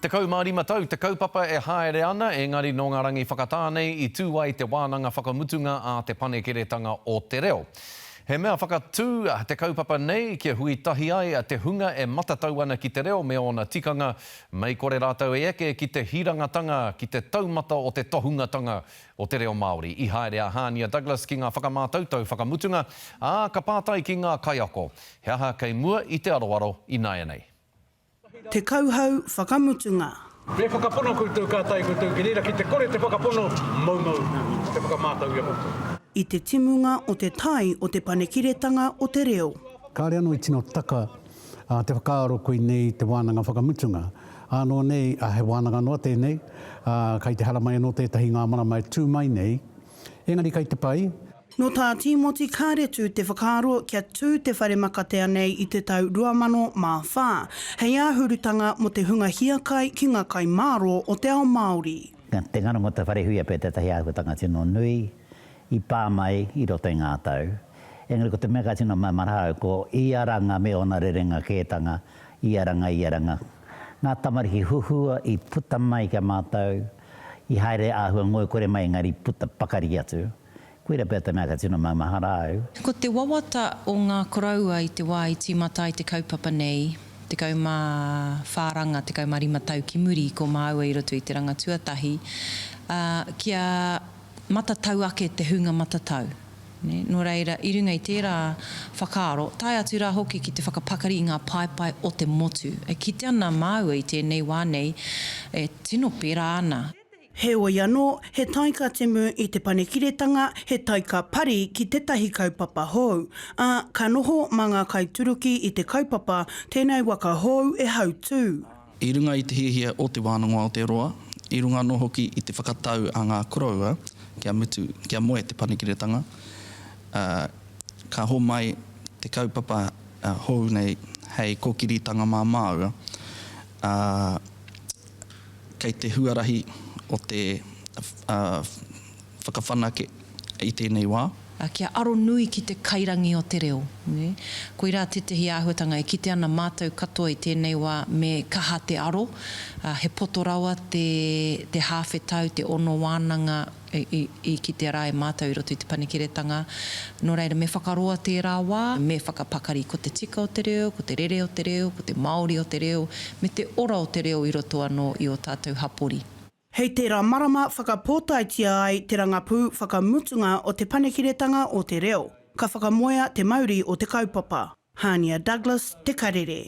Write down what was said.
15 tau te kaupapa e haere ana, engari nō ngā rangi whakatā nei i tū ai te wānanga whakamutunga a Te Panekiretanga o Te Reo. He mea whakatū te kaupapa nei kia hui tahi ai te hunga e matatau ana ki te reo me ōna tikanga, mei kore rātou e eke ki te hirangatanga, ki te taumata o te tohungatanga o te reo Māori. I haere a Hānia Douglas ki ngā whakamātautau whakamutunga, ā, ka pātai ki ngā kaiako, he aha kei mua i te aroaro ināianei? Te kauhau whakamutunga. Me whakapono koutou ka tae koutou ki reira, ki te kore te whakapono, moumou te whakamātau i a koutou. I te timunga o te tai o te panekiretanga o te reo. Kāore anō i tino taka te whakaaro koinei te wānanga whakamutunga. Ānō nei, he wānanga noa tēnei, ā, kai te haramai anō tētahi ngā marama e tū mai nei, engari kai te pai. Nō tā Tīmoti Kāretu te whakaaro kia tū te whare makatea nei i te tau 2004, hei āhurutanga mō te hunga hiakai ki ngā kai mārō o te ao Māori. Te ngaronga o te whare huia pea tētahi āhuatanga tino nui i pā mai i roto i ngā tau. Engari ko te mea ka tino maumahara au ko ia ranga me ōna rerenga kētanga, ia ranga, ia ranga. Ngā tamariki huhua i puta mai ki a mātou, i haere āhua ngoikore mai engari puta pakari atu. Koira pea te mea ka tino maumahara au. Ko te wawata o ngā koroua i te wā i tīmata ai te kaupapa nei, 14 ranga, 15 tau ki muri, ko māua i roto i te ranga tuatahi, ā, kia matatau ake te hunga matatau. Nē? Nō reira, i runga i tērā whakaaro, tae atu rā hoki ki te whakapakari i ngā paepae o te motu. E kite ana māua i tēnei wā nei, e tino pērā ana. Heoi anō, he taika timu i te panekiretanga, he taika pari ki tētahi kaupapa hou, ā, ka noho mā ngā kaituruki i te kaupapa tēnei waka hou e hautū. I runga i te hiahia o Te Wānanga o Aotearoa, i runga anō hoki i te whakatau a ngā koroua kia mutu, kia moe te panekiretanga, ā, ka homai te kaupapa hou nei hei kōkiritanga mā māua, ā, kei te huarahi o te whakawhanake i tēnei wā. Kia aro nui ki te kairangi o te reo. Koirā tētehi āhuatanga e kite ana mātou katoa i tēnei wā me kaha te aro, he poto rawa te te hāwhe tau, te ono wānanga i kitea rā e mātou i roto i te Panekiretanga. Nō reira, me whakaroa tērā wā, me whakapakari ko te tika o te reo, ko te rere o te reo, ko te Māori o te reo, me te ora o te reo i roto anō i ō tātou hapori. Hei tērā marama whakapōtaetia ai te rangapū whakamutunga o Te Panekiretanga o Te Reo. Ka whakamoea te mauri o te kaupapa. Hānia Douglas, Te Karere.